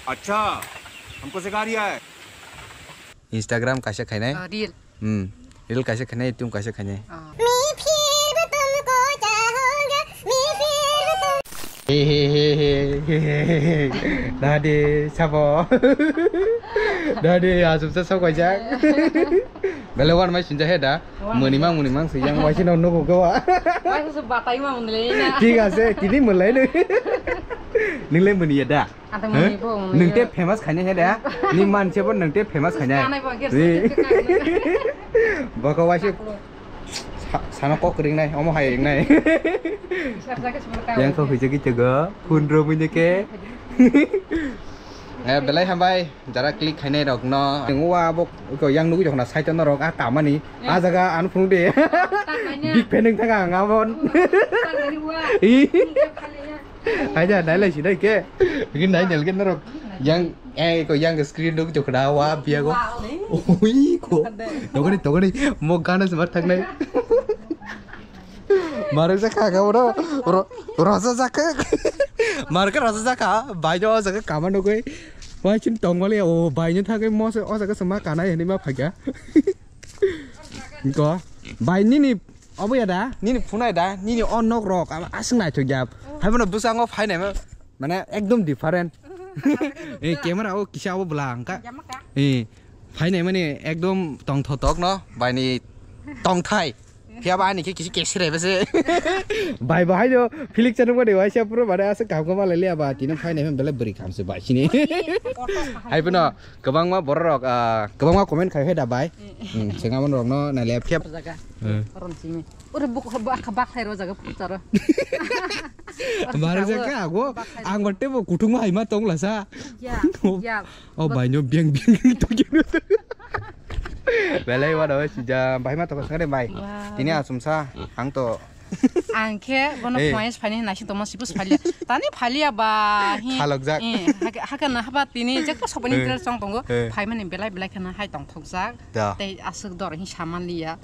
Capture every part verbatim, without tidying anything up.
अच्छा, हमको सिखा रिया है। Instagram kaisa khainai. Ah, reel. Hmm. Reel kaisa khainai, YouTube kaisa khainai. Ah. He, he, he. Dadi, sabo. Dadi, asumsa sok kaisa. Bele wan mai sinja he da. Wan. Muni mang, muni mang se yang waisi no nugo gawa. Waisi se batai ma muni le na. Thik ase, tini mulai le. Nile muni ya da. Ante muni bo muni. Nung te famous khainai he da. Ni man se bo nung te famous khainai. Kanai bo gerse. Boko waisi. Sano kok ring nai, omo hai ring nai. Yang kok hujagi jaga, hundro muni ke. Eh, belai hambai, jara click khainai rok no. Nung wa bo ko yang nugui jokna site no rok a kamani. A jaga an phung de. Big fan wng thang ang abon. Ih. Hai ja, nai lai si nai ke. Bigin nai nel ke norok. Yang, eh, ko yang screen nugui jokna wa biya go. Ui ko. Togani, togani, mo gana smart thang nai. Marok sa kha kha bro. Ro-, rosa sa kha. Marok rosa sa kha. Bai jo sa kha kama nugui. Wai chin tongmali o bai ni thagwi mo se o sa kha ma kana hini ma phagya. Ko bai nini obo ya da nini phunai da nini o nok rok ama aswk naithok ya. Hai bono bwskango phainai ma mane ekdom different. Eh camera o kisa obo bwla angka. Eh. Phainai mani ekdom tongthotok no baini tongthai. Phiya ba ani khe kisi kesi rai bese. Bai bahai no Felix channel mani waisa puro bare asa kam kama lele aba tino phainai mani bele beri kam se bai sini. Hai bono kwbangma borok rok, ah, kwbangma comment khai da bai. Hmm, sengamo rok no na lep khep. Jaga. Hmm. Ron sini. Ore buk bak bak thai ro jaga pucharo. Baru jaga ago ang batte bo kutung ma hai ma tong lasa. Ya, ya. Oh, bai no biang biang to gino. Belai wa do sija bai ma to sare bai. Wow. Tini asumsa ang to. Ang khe bono eh. Phuaini phaini nai si tomo sibu phalia. Tani phalia ba hi. Khalokjak. Eh, hake, hake na haba tini jek to soponi eh. Dress chong tongo. Eh. Phai mani belai belai khana hai tong thokjak. Da. Tei aswk dor hi saman liya.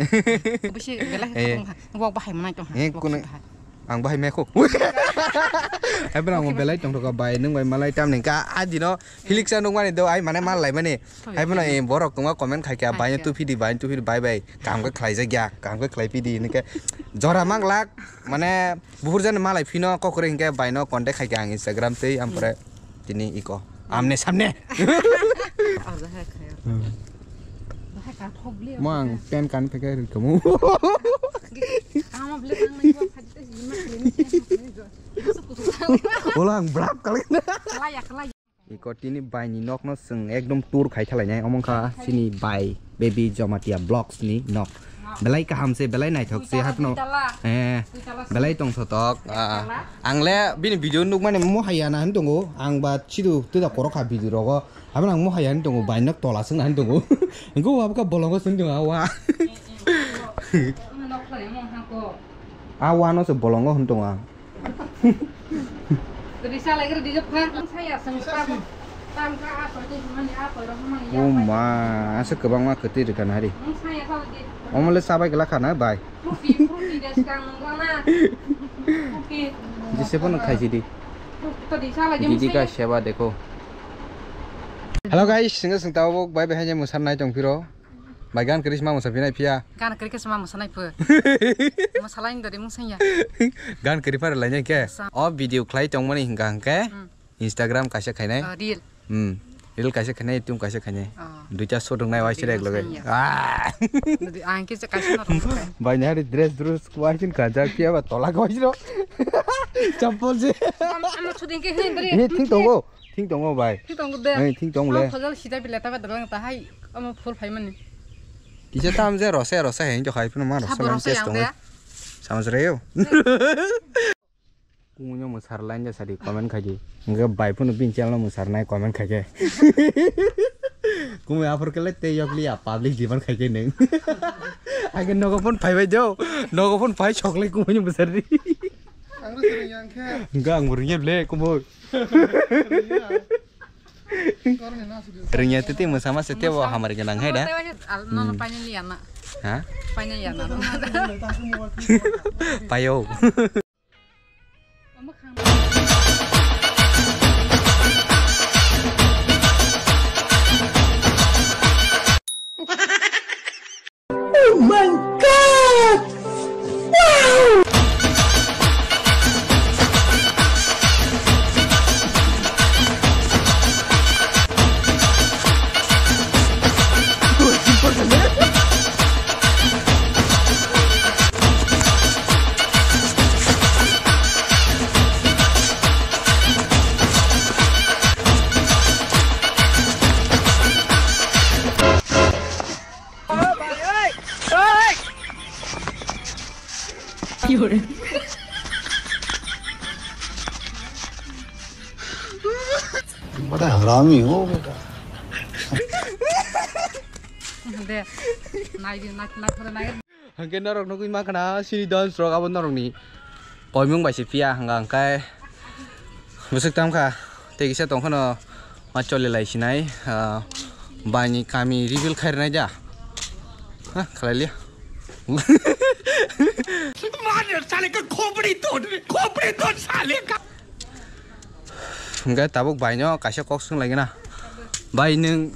Bisi belai eh. Kha tong ha. Wok bahai manai tong ha. Eh, wok kuno. Hai. Ang bahai mekho. Hai bro, ang belai tong thok bai, nung bai malai tam ning ka, a dino Felix a nung mani do, ai mane mal lai mani. Hai bro, eh, borok tongma comment khai kya, bai tu phidi, bai tu phidi, bai bai. Kam ka khlai jak ya, kam ka khlai phidi, ni ke. Jora mang lak, mane, buhur jan malai phino, kokore hingke bai no contact khai kya ang Instagram tei, ampore. Tini iko. Amne samne. Mo ang pen kan peke ri kamu. Ola ang blap kali. Iko tini bai ni nok no seng ekdom tour khai thalai nai omong kha sini bai. Baby Jamatia Vlogs ni nok. Belai kaham se, belai naithok se, hapno. Eh, belai tongthotok. Ah, ang le bini video nukmani mohaya na hin tongo. Ang ba chidu tida korokha video rogo. Hapno ang mohaya hin tongo, bai nok tola sung na hin tongo. Engko wa ka bolongo sung tongo wa. Awa no se bolongo hin tongo ang. Risa lagi risa pha. Saya seng pha. Tam ka apa tu mani apa roh mani ya. Oh ma, asa kwbangma kwtwi rwkha na hari. Saya kau di. Omole sabai gela khana bai. Fruity, fruity des kang nang na. Fruity. Jise pono khaisi di. Fruity to di sala jam. Didi ka seba dekho. Hello guys, singa sing tabo bai bai hanya musar nai tong piro. Bai gan kris ma musa pinai phiya. Gan kris ma musa nai pho. Musa lain dori mung sanya. Gan kri par lain ke. O video khlai tong mani hingka hingke. Hmm. Instagram kaisa khainai. Oh, reel. Hmm. Reel kaisa khainai, tum kaisa khainai. Oh. Duita shot wngnai wai sirek loge. Ah. Ang ke kaisa na. Bai nari dress dress wai sin kaja phiya ba tola wai siro. Chappal je. Am am shooting ke hin dori. Ni thing tongo. Thing tongo bai. Thing tongo de. Ei, thing tong le. Khojol sida bile ta ba dalang ta hai. Omo phul phai mani. Kisa tam je rose rose hein jo khai phano ma rose man test tongo. Samaj reo. Kumunyo musar line ja sadi comment khai di. Nge bai phano bin channel musar nai comment khai ke. Kumu aphor kele te yok liya public diban khai ke neng. Age nogo phone phai bai jo. Nogo phone phai chokle kumunyo musar di. Ang ro sering yang khe. Enggak ang burung ye ble kumu. Ringya titi musama sete bo hamari ganang hai da. Nono paine liya na. Ha? Paine liya na. Payo. बड़ा हरामी हो बेटा। De, nai di, nai, nai, nai. Hwnkhe norok nugwi mankha na sini dance rok abo norokni koimung bai se phiya hwnka hwnkhe bwswk tamkha tei kisa tongkhano ma choli lai sinai, ah, baini kami reveal khairwnai da. Ha, khlai liya. मार साले का खोपड़ी तोड़, खोपड़ी तोड़ साले का। Hwnkhe tabuk baino kaisa kok swng lai gana. Bai nwng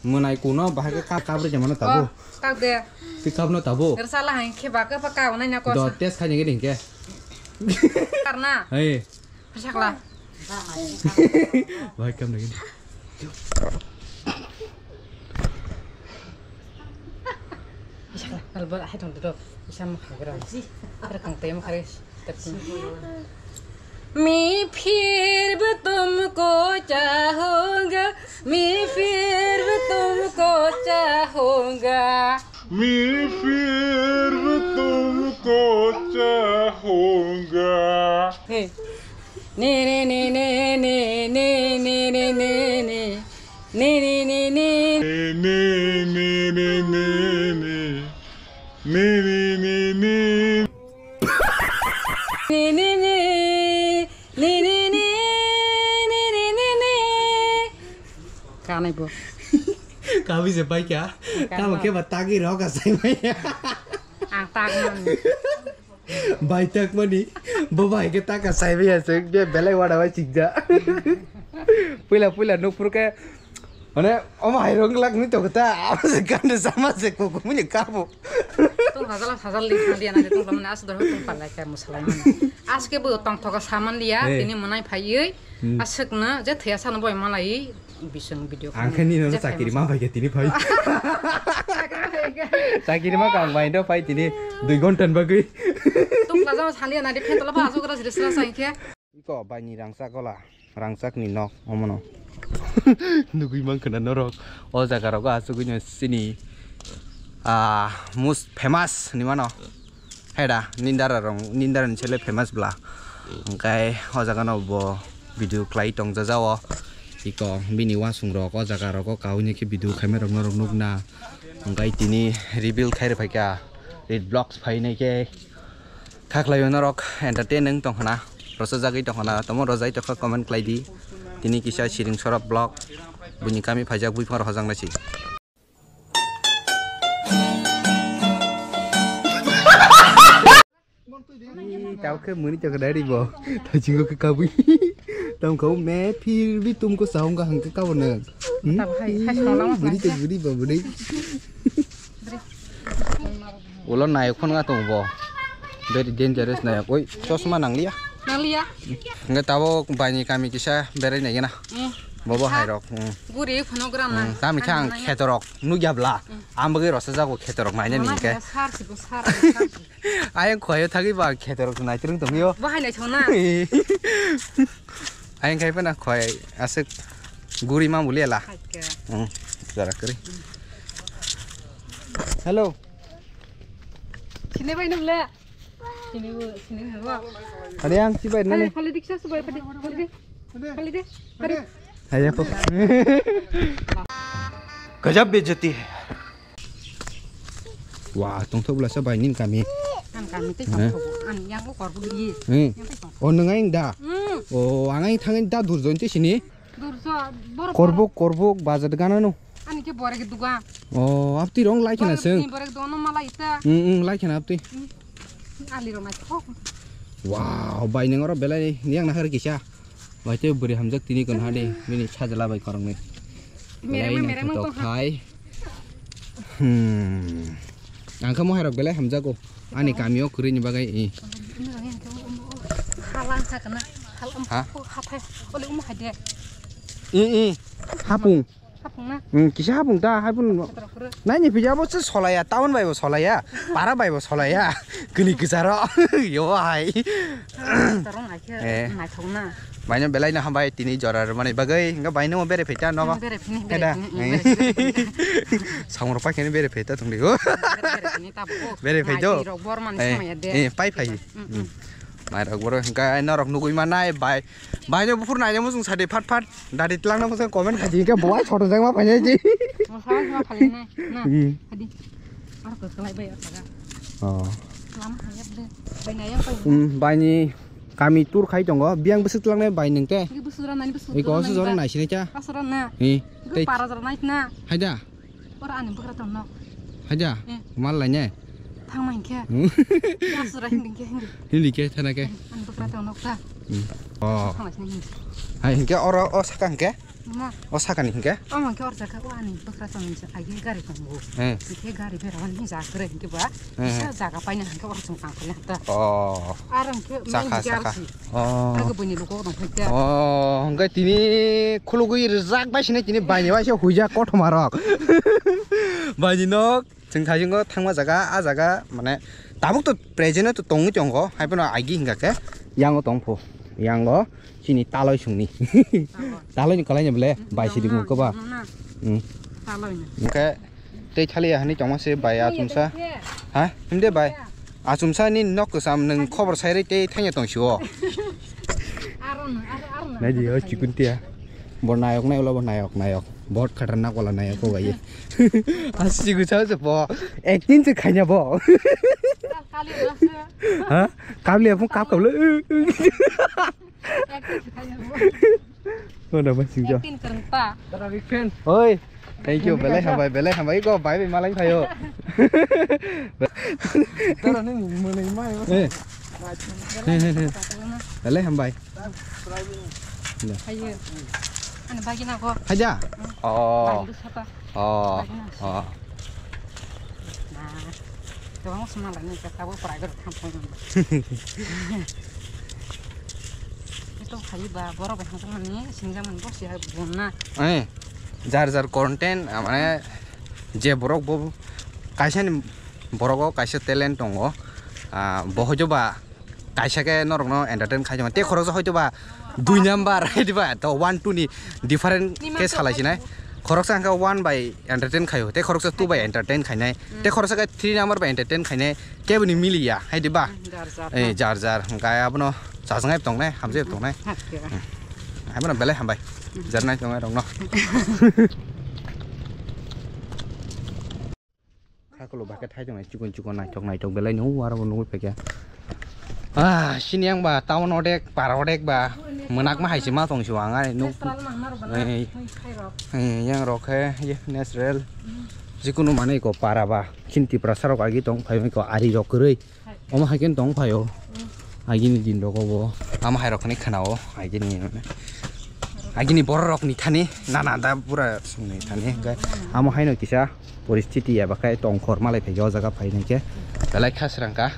mwnai kuno bahai khe kap, kabrwi jamano tabuk. Oh, kap de. Twi kapno tabuk. Rwsala hai khe ba kap ka onai na kosa. Do test khai nigiri hinkhe. Karna. Hey. Sakla. Bahai kap nigiri. Isa kala, kala bala hai tong duduk. Isa mukha gra. Ada kang tayam kare. मी फिर भी तुमको चाहूंगा, मैं फिर भी तुमको चाहूंगा। मैं फिर भी तुमको चाहूंगा। हे। ने, ने, ने। ने, ने, ने, ने। ने, ने, ने, ने। ने, ने, ने, ने, ने। ने, ने, ने, ने। ने, ने, ने, ने, ने, ने, ने, ने, ने। Kanai bo. Kabi se pai kya? Kamo ke ba tagi rok asai mai. Ang tag nang. Bai tak mani, bo bai ke taka sai bai aswk, be belai wada bai chikja. Puila puila nukphuru ke, mane, omo hai rong lak ni tokta, abo se ganda sama se koko muni kabo. Tong sajal sajal li thang dia na tong mane asuk dor tong palai ka musalai mane. Aske bo tong thoka saman dia, eh, tini mwnai phaiwi, hmm, aswk na je thaya sana boi malai. Bising video ang khe nini no chakiri ma bai khe tini phai. Chakiri ma kang bai do phai tini dui ghonta ni bagwi. Tuk la jama sali na de phen tola ba asuk ra sila sila sai khe. Iko bai ni rangchak gola, rangchak ni nok omono. Nugui man khna norok o jaga rogo asugui no sini. Ah, most famous ni mano. Heda, nindara rong, nindara ni sele famous bla. Hwnkhe o jaga no bo video khlai tong jajao. Iko bini wasung rok o jaga rogo kaui ni khe video khaima rok norok nukna. Hwnkhe tini reveal khai rwphaikha. Red blocks phainai khe khaklai norok entertaining tong khna. Rosajagwi tong khna. Tomo rojai tokha comment khlai di. Tini kisa siring sorop vlog. Buini kami phaijak buiphang rok hojang nai si. Tao khe muni chakra dari bo. Tao chingo khe kabui. Tao khao main phir bhi tumko chaahunga hang khe kabo na. Hmm? Tao hai, hai song lang. Buri te buri ba buri. Ulo nai khon nga tong bo. Very dangerous nai. Oi, chosma nang liya. Nang liya. Hwnkhe tabuk baini kami kisa berai nai gana. Hmm. Bobo hai rok. Hmm. Guri phano gram na. Hmm. Tami khe ang khetorok nukya bla. Hmm. Ang bagwi rosa jago khetorok naina ni khe. Sar si bo sar. Ayang khoyo thagwi ba khetorok nai tirung tongyo. Bo hai nai thona. Ayang khai pana khoi aswk guri ma buli ala. Hai khe. Hmm. Jara kri. Hello. Sini bai nang le. Sini bo, sini bo. Ada yang si bai nang le. Kali diksa su bai padi. Kali de. Kali de. Kali. Ayo ko. गजब बेइज्जती है। Wah, tongthok bwlasa bai nini kami. Ang kami tei tongthok. Ang yang ko korbu di. Hmm. Yang tei tongthok. Oh, nang aing da. Hmm. Oh, ang aing thangin da durjon te sini. Durjo, bor. Korbuk, korbuk, bazar gana no. Ani ke bore ke duga. Oh, apti rong lai khena seng. Bore ke dono mala ita. Hmm, hmm, lai khena apti. Hmm. Ali rong nai thok. Wow, bai nang oro belai yang nahar kisa. Bai te buri hamjak tini kon hade, bini sajla bai korong ni. Mere ma, mere ma tong ha. Khai. Hmm. Ang kha mohai rok belai hamjago. Ani kamio kwrwi ni bagai i. Halang sa kana. Halang. Ha? Hathai. Ole umu hade. I, i. Hapung. Hapung na. Hmm, kisa hapung ta, hai pun. Nai ni pija bo se solaya, town bai bo solaya, para bai bo solaya. Kini kisaro. Yo hai. Tarong ai khe. Eh. Naithok na. Baino belai no hambai tini jora rwmani bagwi, hwnkhe baino bere phaita nogo. Bere phini, bere phini, bere phini. Samung rok paikhe bere phaita thongdi o. Bere phini tabo o. Bere phai do. Naithok rok bor mani samaya de. Eh, pai phai. Hmm, hmm. Nairok borok hwnkhe norok nugwi mannai bai. Bai no buphuru naina muchung sadi phat phat. Dadi twlangna muchung comment khaidi hwnkhe bo ai photo jang ma phainai di. Mo sabai ma phainai na. Hmm. Hadi. Ar ko khlai bai o jaga. Oh. Lama hayap de. Bai nai yang pai. Hmm, bai ni kami tour khai tongo. Biyang bwswk twlangnai bai nwng te. Bwswk rw nani bwswk. Iko twlangnai se jorok nai sinai cha. Asura na. Hi. Tei para jorok nai na. Haida. Ora ani bwkra tong nok. Haja? Eh. Mal lainai? Thangma hinkhe. Hmm. Asura hindi hinkhe hindi. Hindi ke, thana ke? Ani bwkra tong nok ta. Hmm. Oh. Thangma sini hindi. Hai hinkhe oro o saka hinkhe? Ma. O saka ni hinkhe? O hinkhe or jaka o ani bwkra tong ni agi gari tongo. Eh. Hinkhe gari bera wani ja kre hinkhe ba. Eh. Sa jaga paina hinkhe or sung tang kali hata. Oh. Ar hinkhe saka, saka. Oh. Aga bini lugo dong hinkhe. Oh, hinkhe tini khulugwi rijak bai sini tini baini bai se huijak kothoma rok. Baini nok chwng thajingo thangma jaga, a jaga mane tabuk to present to tongwi tongo, hai phano agi hingka khe yango tong pho, yango chini taloi sungni. Taloi ni kalai ni bole bai sidi mung koba. Hmm. Taloi ni. Hinkhe Tei thaliya hani tongma se bai achumsa. Ha? Himde bai. Achumsa ni nok kwcham nwng khobor sairwi tei thangya tong sio. Naidi o chikun tia. Bo nayok nai ulo bo nayok nayok. Bot khatarnak wala nayok ko gai. Asi chikun sa se bo. Acting se khanya bo. Ha? Kabli apung kap kap lo. Acting se khanya bo. Mana masing jo. Acting kereng pa. Tara big fan. Oi. Thank you. Belai hambai, belai hambai. Iko bai bai malang thayo. Tara ni mani mai. Eh. He, he, he. Belai hambai. Ayo. Ani bagi na ko. Haja. Oh. Bagi sapa? Oh, oh. Nah, tebang sima lagi ni kata bo private tham pun. Itu kali ba borok bai hangsa mani sinja mani bo siya bonna. Eh, jar jar content, ah, mane je borok bo kaisa ni borok o kaisa talent tongo, ah, bo hojo ba kaisa khe norokno entertain khai tongma. Tei khoroksa hoito ba dui number, diba? To one two ni different khe salai sinai. Khoroksa hwnkhe one bai entertain khaio, tei khoroksa two bai entertain khainai, tei khoroksa khe three number bai entertain khainai. Keboni miliya, hai diba? Hmm, jar jar. Eh, jar jar. Hwnkhe abono chajaknai tongnai, hamjai tongnai. Abono belai hambai. Jarnai tongnai rokno. Khakulo ba khe thai tongnai chikon chikon naithok naithok belai no aro bo nugwi phaikha. Ah, sini yang ba town odek para odek ba mwnakma hai se ma tong se ang ai nuk. Eh, eh, yang rok khe ye natural. Jikunu manwi ko para ba chini Tiprasa rok agi tong phai ko ari rok kwrwi. Omo hai khe tong phaio. Agini din rogo bo. Amo hai rok ni khana o. Agini, agini borok rok ni thani. Nana da pura sung ni thani. Hwnkhe amo hai no kisa poristiti eba khe tongkhor malai phaikhe o jaga phai nai khe. Belai kha srang kha.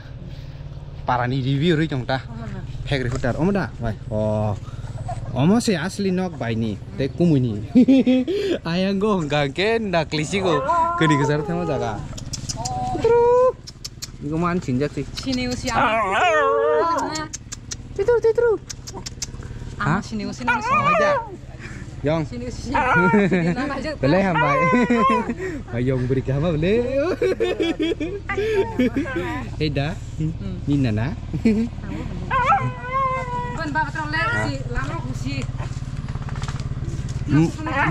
Para ni review rwi tong ta. Phek rwi hutar. Omo da? Bai. Oh. Omo se asli nok bai ni. Tei kumui ni. Ayang go hwnkha khe nakli si go. Kwni kwchar thangma jaga. Iko man sinjak si. Sini usi ama. Titru, titru. Ama sini usi nama. Oh, aja. Yong. Sini usi. Belai hambai. Ayong beri kahama beli. Hei da. Ni nana. Ban baba terus le si lama usi.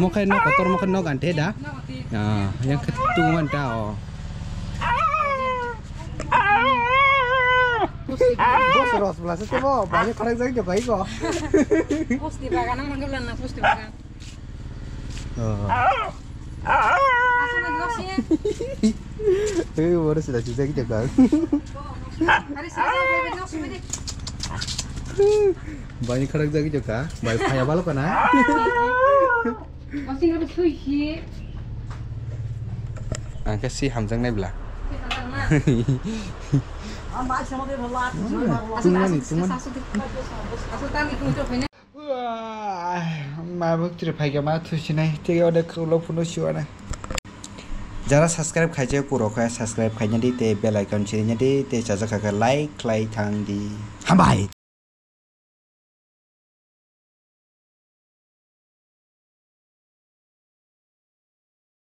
Mokai no kotor mokai no gante da. Ah, yang ketungan ta oh. Bos ros belasa tebo, banyak orang jadi coba iko. Pusti bagan ang manggil na pusti bagan. Oh. Asal lagi nasi. Eh, baru sudah sudah kita kan. Hari saya lagi nasi. Banyak orang jadi coba. Baik kaya balok kana. Ang khe si hamjaknai bla. Tungmani, tungmani. Mabuk tiri phaikha ma thusinai, tei ode khulok phunuk siwana. Jara subscribe khaijak puro khe subscribe khaina di, tei bell icon sirina di, tei chajak kha khe like khlai thang di. Hambai.